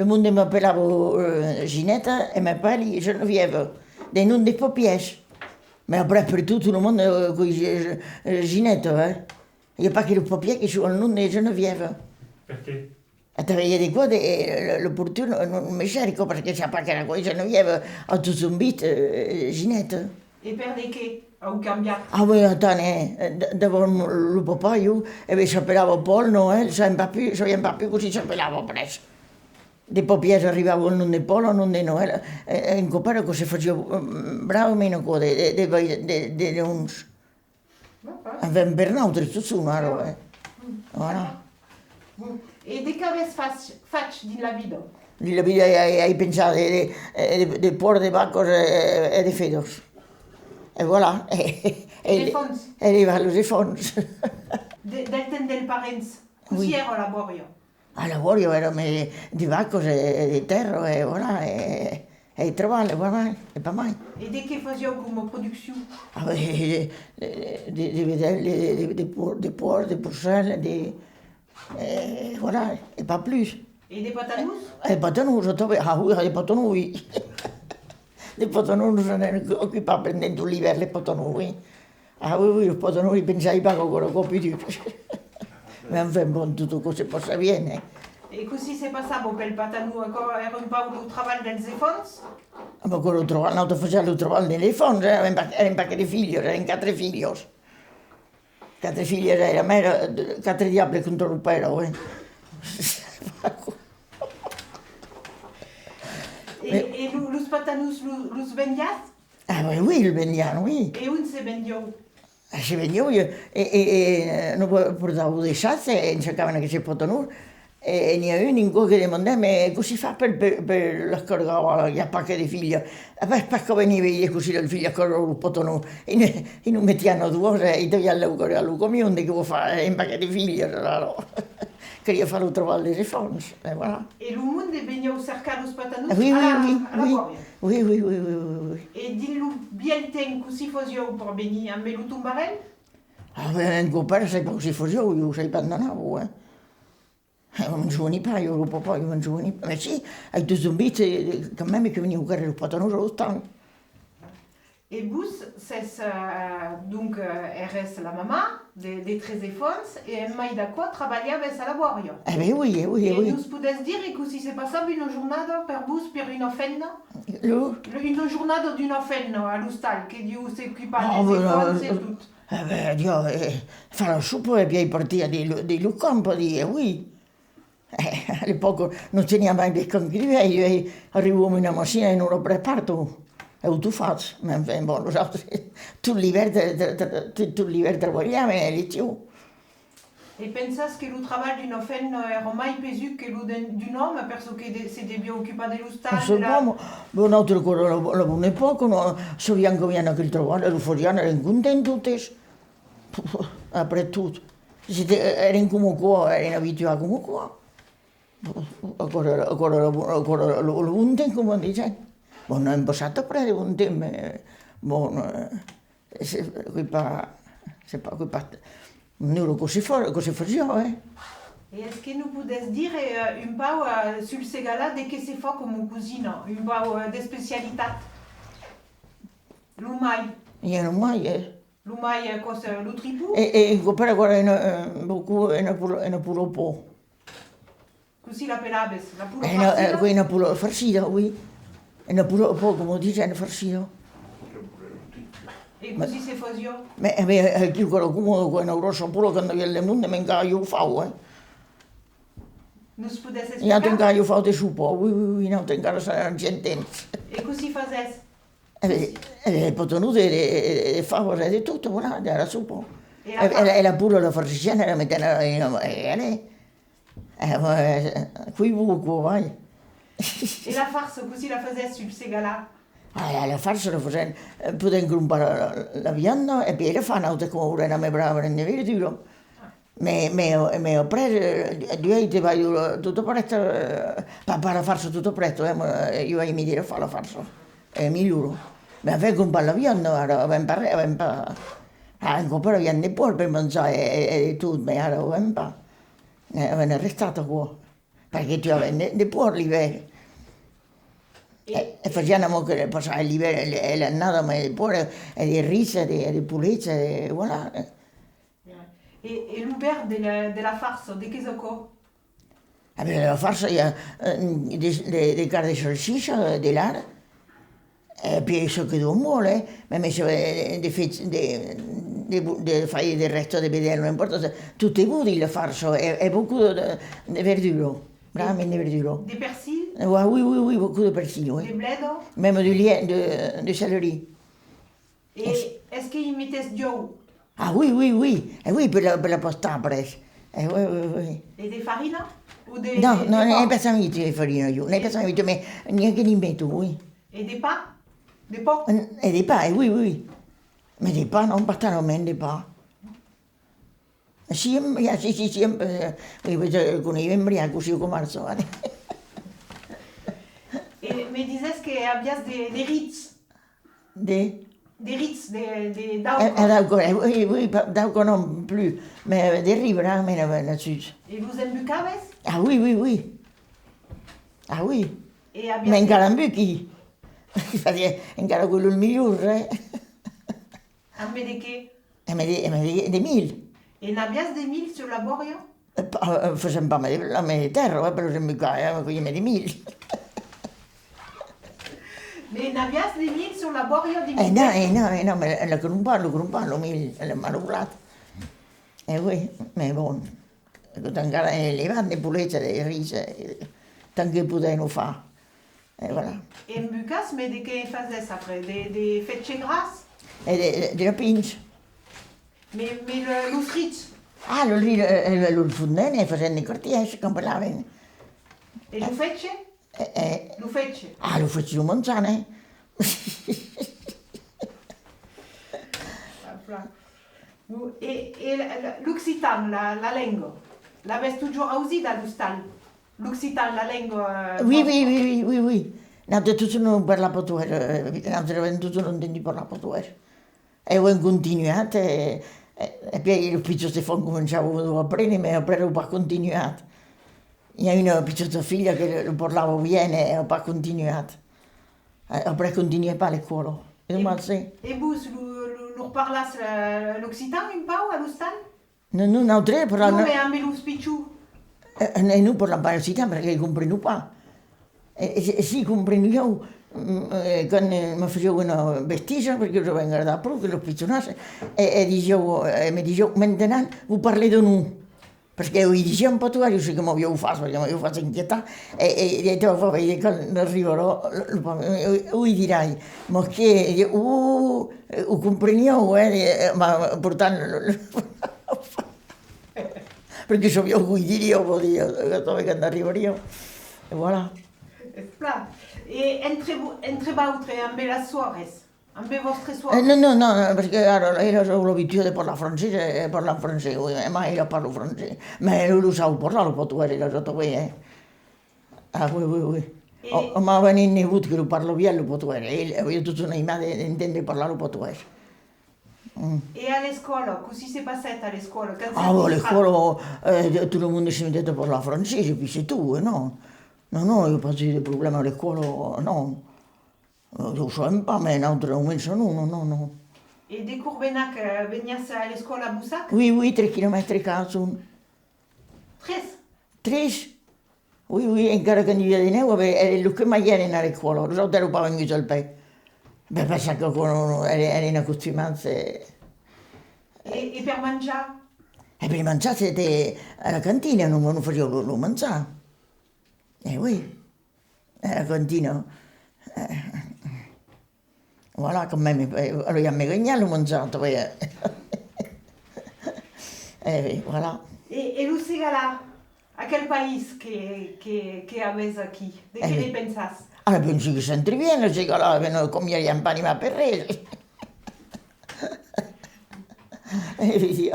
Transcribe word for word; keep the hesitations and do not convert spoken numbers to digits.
Lo monde m'apelava, eh, Gineta e ma paire Geneviève, de nom de papièrs. Mès après, pertot lo monde, eh, qu'es, eh, Gineta, eh. I a pas que los papièrs que son al nom de Geneviève. Perqué? Atanben, i a de còps, de, eh, lo, lo portièr non, non me cerca, perque sap pas qu'èra aquò Geneviève, a totjorn dit, eh, Gineta. E per de qué an cambiat? Ah, ben, atanben, eh, d-, davant lo papà, ieu, e ben, s'apelava Paul Noël, sabiam pas pus, sabiam pas pus cossí s'apelava après. De papièrs arribavan al nom de Paul, al nom de Noël, e, e un còp èra que se fasiá, mm, bravament aquò de, de, de, de, de noms. Enfin, per nautres, totjorn, ara, eh. Voilà. E de qu'avètz fach, fach dins la vida? Dins la vida, ai, ai, ai pensat de, de, de, de pòrcs, de vacas e, e de fedas. E voilà. E, e, d'efants? E de, de, los efants. De, del temps dels parents, cossí èra la bòria? A la bòria, èra, mès de vacas e, e de tèrra, e voilà, e, e de trabalh, e voilà, e pas mai. E de qué fasián coma produccion? Ah, ben, de, de, de, de vedèl, de, de, de, de por-, de pòrc, de porcèl, de, e voilà, e pas plus. E de patanons? E patanons, atanben, ah oui, de patanons, oui. De patanons, nos n'anèm ocupar pendent tot l'ivèrn, les patanons, oui. Ah oui, oui, los patanons, i pensai pas qu'aquò èra aquò pus dur. Mès enfin, bon, tot aquò se passa bien, eh. E cossí se passava pel patanon? Aquò èra un pauc lo trabalh dels efants? Ah, mès aquò, lo trabalh, nautres fasiam lo trabalh dels efants, eh, avèm pas, avèm pas que de filhas, avèm quatre filhas. Quatre filhas, èra mèra, quatre diables contra lo pèra, eh. E, e lo, los patanons, lo, los vendiatz? Ah, oui, oui, lo vendiam, oui. E ont se vendián? Ah, se vendián, e, e, e, nos portavan de sacs, e, e en sacavan aqueles patanons, e, e n'i a un, un còp que demandèt, mès cossí fas per, per, per las cargar, i a pas que de filhas? Ah, ben, pas que veni veire cossí las filhas cargan los patanons. E ne, e nos metiam a doas, e, e talham lo, lo camion, de qué vòls far, e, un paquet de filhas, alors. Caliá far lo trabalh dels efants, e voilà. E lo monde venián cercar los patanons a la, a la bòria? Oui, oui, oui, oui, oui, oui, oui. E dins lo vièlh temps, cossí fasián per venir, amb lo tombarèl? Ah, ben, un còp èra, sai pas cossí fasián, ieu sai pas ont anavan, eh. Eh, me'n soveni pas, ieu, lo papà, ieu me'n soveni pas. Mès si, ai totjorn vist, eh, quand même, que venián quèrre los patanons a l'ostal. E vos sètz, eh, donc, eh, èretz la mamà de, de tres efants, e en mai d'aquò trabalhavètz a la bòria. Eh ben oui, eh oui, eh oui. E nos podètz dire cossí se passava una jornada per vos, per una femna? Lo? Lo, una jornada d'una femna a l'ostal, que deu s'ocupar dels efants e tot. Ah, ben, eh, eh, eh, far la sopa e pièi partir dins lo, dins lo camp, dire, oui. Eh, a l'epòca, nos teniam mai de camp que d'uèi, uèi arribam una matina e nos la prepartam, e tot fach. Mès enfin, bon, nosautres, tot l'ivèrn, tra-, tra-, tra-, tot, tot l'ivèrn trabalhàvem, e l'estiu. E pensatz que lo trabalh d'una femna èra mai pesuc que lo d'un, d'un òme, per çò que de, se deviá ocupar de l'ostal, de la... Bon, bon, nautres, aquò èra la, la bona epòca, non? Sabiam qu'aviam aquel trabalh, e lo fasiam, èrem contents totes. Après tot, si te, èrem coma aquò, èrem abituats coma aquò. Aquò èra, aquò èra, aquò èra lo, lo bon temps, coma disen. Bon, n'avèm passat après de bon temps, mès, bon, eh, se, qu'es pas, se pas, qu'es pas, non, aquò se fa, aquò se fasiá, eh. E es que nos podètz dire, eh, un pauc, eh, sul Segalar, de qué se fa coma cosina, un pauc, eh, d'especialitat? Lo mai. I a lo mai, eh. Lo mai, eh, aquò's, eh, lo tripon? E, e, aquò per aquò èra una, eh, beaucoup, una pola, una pola au pòrc. Cossí l'apelavètz? La pola farcida? Una, eh, oui, una pola farcida, oui. Una pola au pòrc, coma disen, farcida. E cossí se fasiá? Mès, eh, ben, eh, aquí, aquò èra coma, coma una gròssa pola, quand aviá le monde, mès encara i a fau, eh. Nos podètz explicar? I a encara i a fau de sopar, oui, oui, oui, nautres encara sèm ancian temps. E cossí fasètz? E ben, e ben, patanons de, de, de, de favas e de tot, voilà, de la sopa. E la, e la, e la pola, la farcissiam, la metèm a la, e, e, e, e, eh, cuiva aquò, vai. E la farça, cossí la fasètz sul Segalar? Ah, la farça la fasèm, eh, podèm crompar la, la, la vianda, e pièi la far, nautres, coma volèm, amb bravament de verdura. Mès, mès, mès après, eh, d'uèi te vai, eh, tota prèsta, eh, pas, pas la farça tota prèsta, eh, mès, eh, ieu ai aimé de la far la farça, e milhora. Mès avèm crompat la vianda, ara avèm pas res, avèm pas, ah, avèm crompat la vianda de pòrc per manjar e, e, e de tot, mès ara avèm pas. Eh, avèm arrestat aquò. Perque tuavan de, de pòrc l'ivèrn. E, e fasián amor que passar l'ivèrn e, e l'annada, mai de pòrc, e de riches, e de, e de polets, e voilà. E, e lo verd de la, de la farça, de qu'es aquò? A veire, la farça, i a, eh, de, de, de carn de salsicha, de lard, e puèi çò que dona, eh, mème se, eh, de fets, de, de, de, de far de rèsta de vedèl, non importa, tot es bon dins la farça, e, e beaucoup de, de verdura, bravament de verdura. De persil? Eh, oui, oui, oui, oui, beaucoup de persil, oui. De bleda? Même du lien, de, de céleri. E es que i metètz d'uòu? Ah oui, oui, oui. Eh oui, per la, per la pasta après. Eh oui, oui, oui. E de farina? O de, non, de non, pan? N'ai pas envie de farina, ieu. N'ai pas envie, mais n'i a que n'i meto, oui. E de pan? De pan? E de pan, eh oui, oui. Mais de pan, non, pas talament de pan. Siam, ja, si, si, siam, eh, oui, oui, je connais bien, ja, cossí comença, eh. E me dises que aviás de, de riches. De? De riches, de, de, eh, eh, d'autres. D'autres, eh, oui, oui, pa-, d'autres non plus, mais de riches, eh, mais là, là-dessus. E los embucaves? Ah oui, oui, oui. Ah oui. E aviás... Mais encara embuqui. Encara que los milhors, eh. Ambe de qué? Ambe de, ambe de, de milh. E n'aviás de milh sus la bòria? Eh, pa, eh, fasèm pas ambe de, ambe de tèrra, eh, per los embucar, eh, ambe de milh. Mès n'aviás de milh sus la bòria de... Eh, non, eh, non, eh, non, mès la crompan, lo crompan, lo milh, l'es mal doblat. Eh oui, mès bon. Encara, eh, levant de polets, de riches, eh, tant que podèm o far. E voilà. E embucas, mès de qué fasètz après? De, de fetge gras? E de, de, de lapins. Mès, mès lo, los riches? Ah, lo, lo, lo, lo fondent, e fasèm de quartièrs, qu'apelavan. E lo fetge? E, e. Lo fetge? Ah, lo fetge lo manjam, eh? Plan, plan. E, e la, la, l'occitan, la, la lenga, l'avètz totjorn ausida a l'ostal? L'occitan, la lenga, eh... Oui, oui, oui, oui, oui, oui. Nautres totjorn avèm parlat patoès, eh, nautres avèm totjorn entendut parlar patoès. E avèm continuat, e, e, e puèi los pichons de fan començavan a aprene, mès après l'an pas continuat. I a una pichòta filha que lo parlava bien e a pas continuat. E après continuèt pas l'escòla. Es domatge. E vos, lo, lo, lor parlatz, eh, l'occitan un pauc a l'ostal? Non, non, nautres parlam... Non, mès ambe los pichons. E, e, e non parlam pas occitan perque comprenon pas. E, e, e si, comprenián, mm, e, quand, e, me fasián una bestisa, perque los avèm gardat pro, que los pichonasses, e, e disián, e me disián: «Maintenant, vous parlez de nous.» Perque i disián patoès, ieu sai que m'avián fach, perque m'avián fach inquietar, e, e, e de far veire quand arribarà, lo, lo, e, e, o i dirai: «Mas que?» E, o, o comprenián, eh, e, ma, portant, lo, lo, perque sabián o i dirián, vos dire, quand arribarián. E voilà. Es plan. E entre vo-, entre vautres, ambe las sòrres, ambe vòstres sòrres? Eh, non, non, non, non, perque ara, elas an l'abituda de parlar francés, e, e parlan francés, oui, e mai elas parlan francés. Mès lo, lo saben parlar, lo patoès, elas atanben, eh. Ah, oui, oui, oui. E... O, o, ma, avèm un nebot que lo parla bien, lo patoès, e el, aviá totjorn aimat de, d'entendre parlar lo patoès. Mm. E a l'escòla, cossí se passèt a l'escòla? Quand... Ah, bon, a l'escòla, eh, tot lo monde se metèt a parlar francés, e puèi c'est tout, eh, non. Non, non, i a pas eu de problèma a l'escòla, non. Eh, o sabèm pas, mès nautres, almens non, non, non, non. E de Corbenac, eh, veniás a l'escòla a Bossac? Oui, oui, tres quilomètres, qu'a son. Tres? Tres. Oui, oui, encara quand i aviá de nèu, e ben, èran los que mai èran a l'escòla, los autres èran pas venguts al pè. Ben, per çò que, non, non, èran, èran acostumats, e... E, e per manjar? E per manjar, c'était a la cantina, nos, nos fasián lo, lo manjar. E oui, a la cantina. E, voilà, quand même, e, alòrs, i a me ganhat lo manjar, tu vois. E oui, voilà. E, e lo Segalar, aquel país que, que, que avètz aquí, de qué ne pensatz? Ah, ben, pensi que sèm très bien, lo Segalar, ben, non, comiariam pas animal per res. E oui,